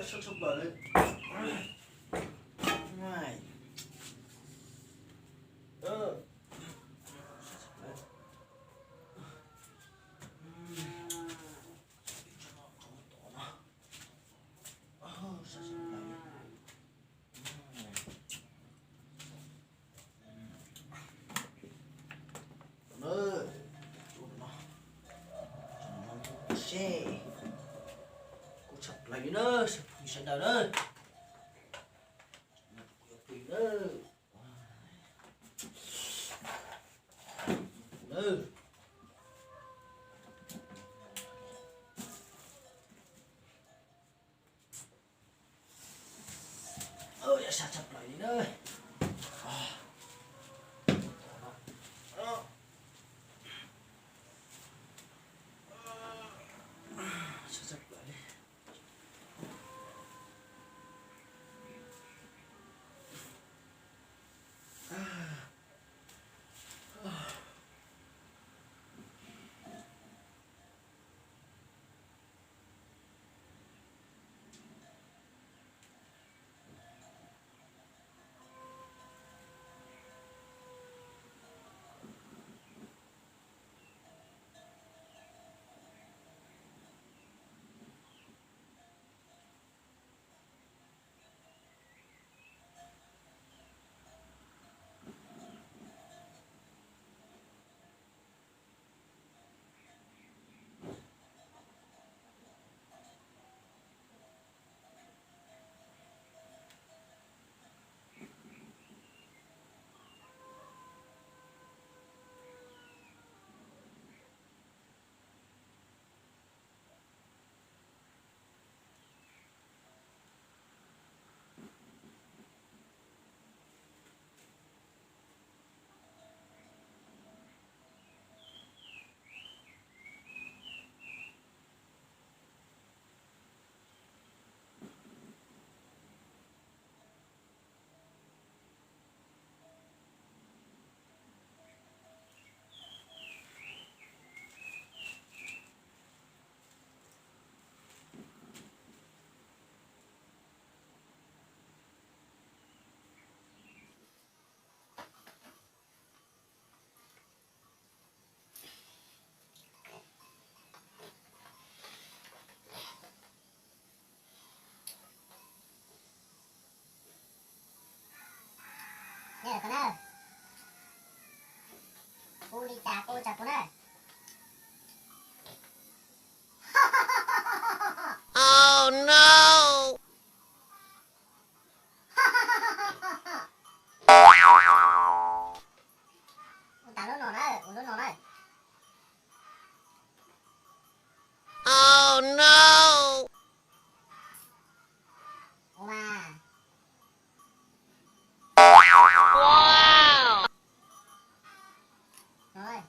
Sab tshaj plaws li. Ai. Ơ. Sab tshaj plaws li. Seb, kub tshaj plaws li na, sawv daws na. Sab tshaj plaws li na. Sab tshaj plaws li. Kuv li cas kuv tsa kuv na. Oh no! Ua tas lub no na, ua lub no na. Oh no! Ua mas. Wow! Rồi.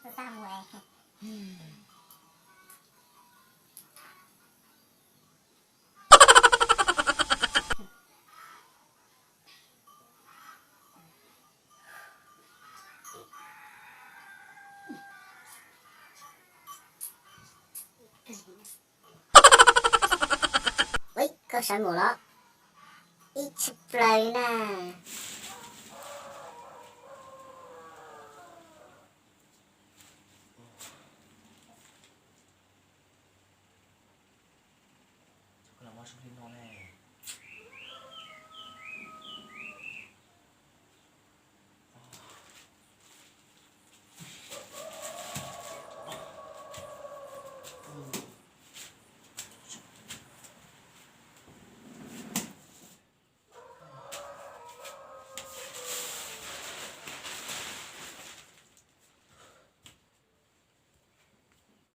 Sao sao vậy? Ui, koj sawv mus los ib tshaj plaws na. Koj los muab sub li no ne.